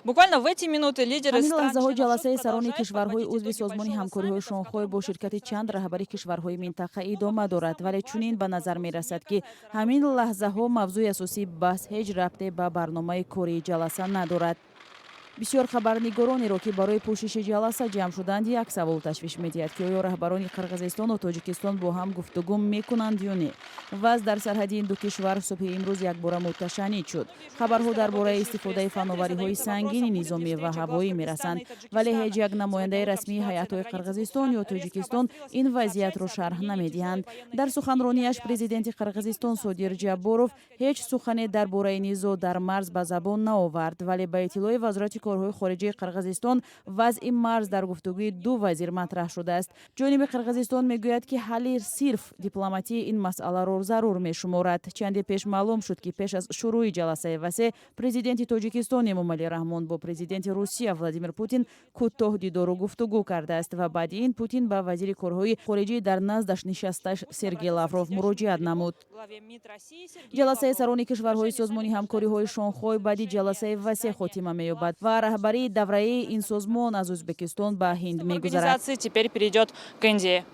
Буквально в эти минуты лидеры Ҳамин лаҳзаҳо ҷаласаи сарони кишварҳои узви Созмони ҳамкориҳои Шонхой бо ширкати чанд раҳбари кишварҳои минтақа идома дорад, вале чунин ба назар мерасад, ки ҳамин лаҳзаҳо мавзӯи асосии баҳс ҳеҷ рабте ба барномаи кории ҷаласа надорад. Бисёр хабарнигоронеро, ки барои пӯшиши ҷаласа ҷамъ шуданд, як савол ташвиш медиҳад, ки оё раҳбарони Қирғизистону Тоҷикистон бо ҳам гуфтугӯ мекунанд ё не. Вазъ дар сарҳади ин ду кишвар субҳи имрӯз якбора муташанниҷ шуд. Хабарҳо дар бораи истифодаи фановариҳои сангини низомӣ ва ҳавоӣ мерасанд, вале ҳеҷ як намояндаи расмии ҳайатҳои Қирғизистон ё Тоҷикистон ин вазъиятро шарҳ намедиҳанд. Дар суханронияш президенти Қирғизистон Содир Ҷабборов ҳеҷ сухане дар бораи низоъ дар марз ба забон наовард, вале ба иттилои Вазорати корҳои хориҷии Қирғизистон, вазъи марз дар гуфтугӯи ду вазир матраҳ шудааст. Ҷониби Қирғизистон мегӯяд, ки ҳалли сирф дипломатии ин масъаларо зарур мешуморад. Чанде пеш маълум шуд, ки пеш аз шурӯъи ҷаласаи васеъ президенти Тоҷикистон Эмомалӣ Раҳмон бо президенти Русия Владимир Путин кӯтоҳ дидору гуфтугӯ кардааст ва баъди ин Путин ба вазири корҳои хориҷӣ дар наздаш нишасташ Сергей Лавров муроҷиат намуд. Ҷаласаи сарони кишварҳои Созмони ҳамкориҳои Шонхой баъди ҷаласаи васеъ хотима меёбад ва раҳбарии давраии ин созмон аз Ӯзбекистон ба Ҳинд мегузарад. Теперь перейдет к Индии.